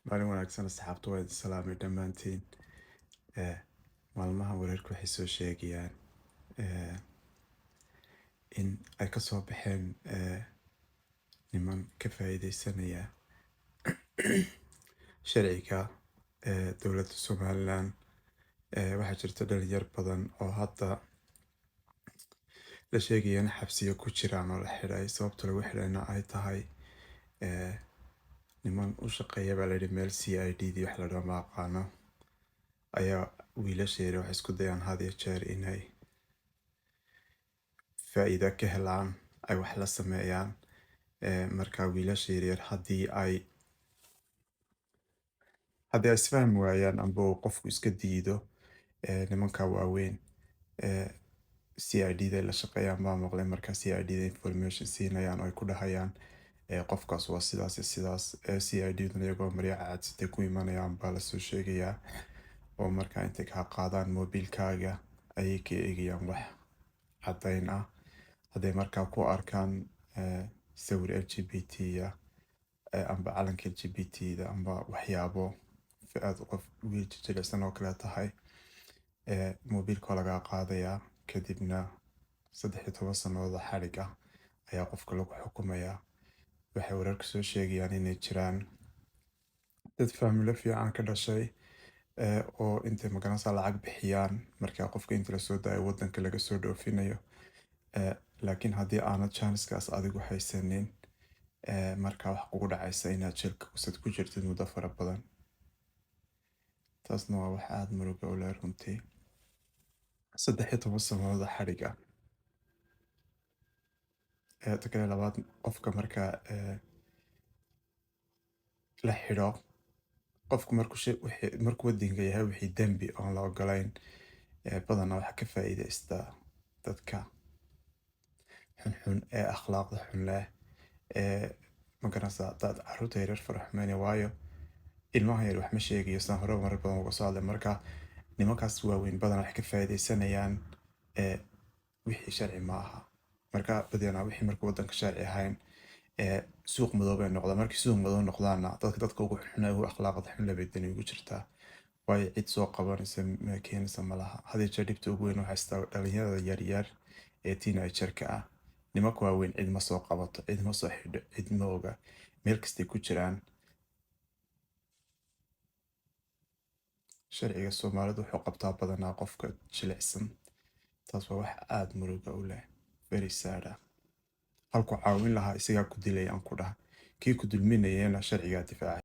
Maalin wanaagsan asxaabta, waa idin salaamay dhammaantiin. Maalmahan wararku waxay soo sheegayaan in ay kasoo baxeen niman ka faa'iideysanaya sharciga dowladda Somaliland. Waxaa jirta dhalinyar badan oo hadda la sheegaya in xabsiyo ku jiraan oo la xidhay. Sababta lagu xidhayna ay tahay niman u shaqeeya baa layidhi meel CID dii wax la dhaho, ma aqaano, ayaa wiilasha yar waxay isku dayaan had iyo jeer inay faa'iido ka helaan, ay wax la sameeyaan. Marka wiilasha yaryar haddii ay isfahmi waayaan amba uu qofku iska diido, nimanka waaweyn CID da la shaqeeyaan baa maqlay. Marka CID da information siinayaan oo ay ku dhahayaan qofkaas waa sidaas iyo sidaas. CID duna iyagoo maryo cadsitay ku imanayaan baa lasoo sheegayaa, oo markaa intay kaa qaadaan mobilkaaga ayay ka eegayaan wax caddayn ah. Hadday markaa ku arkaan sawir LGBT ah amba calanka LGBT da amba waxyaabo aad qof wiil jilicsan oo kale tahay, mobilka waa lagaa qaadayaa. Kadibna 13 sannadood oo xadhig ah ayaa qofka lagu xukumayaa. Waxay wararku soo sheegayaan inay jiraan dad faamilo fiican ka dhashay oo intay magaranaysaa lacag bixiyaan, markaa qofka inta lasoo daayo wadanka laga soo dhoofinayo. Laakiin haddii aanad chance-kaas adigu haysanin, markaa waxa kugu dhacaysa inaad jeelka kusad ku jirtid muddo fara badan. Taasna waa wax aada muruga u leh runtii, 13 sannadood oo xadhig ah. Ta kale labaad, qofka marka la xidho, qofku markuu markuu wadanka yahay wixii dembi oon la ogolayn, badanaa waxaa ka faa'iideysta dadka xunxun ee akhlaaqda xun leh ee magaranaysaa dad carruurta yaryar fara xumeynaya, waayo ilmaha yar wax ma sheegayo, sidaan hore marar badan uga soo hadlay. Marka nimankaas waaweyn badanaa waxay ka faa'iideysanayaan wixii sharci ma aha. Marka badanaa wixii marka wadanka sharci ahayn suuq madow bay noqdaan. Markii suuq madow noqdaanna, dadka ugu xun ee ugu akhlaaqda xun leh bay dani ugu jirtaa, waayo cid soo qabanaysa ma keenaysa ma laha. Had iyo jeer dhibta ugu weyn waxay haystaa dhalinyarada yaryar ee teenager-ka ah. Nimanka waaweyn cid ma soo qabato, cid ma soo xidho, cid ma oga, meel kastay ku jiraan. Sharciga Soomaalidu wuxuu qabtaa badanaa qofka jilicsan. Taas waa wax aada muruga u leh, very sad ah. Halkuu caawin lahaa isagaa ku dilay aan ku dhaha. Kii ku dulminayana sharcigaa difaacay.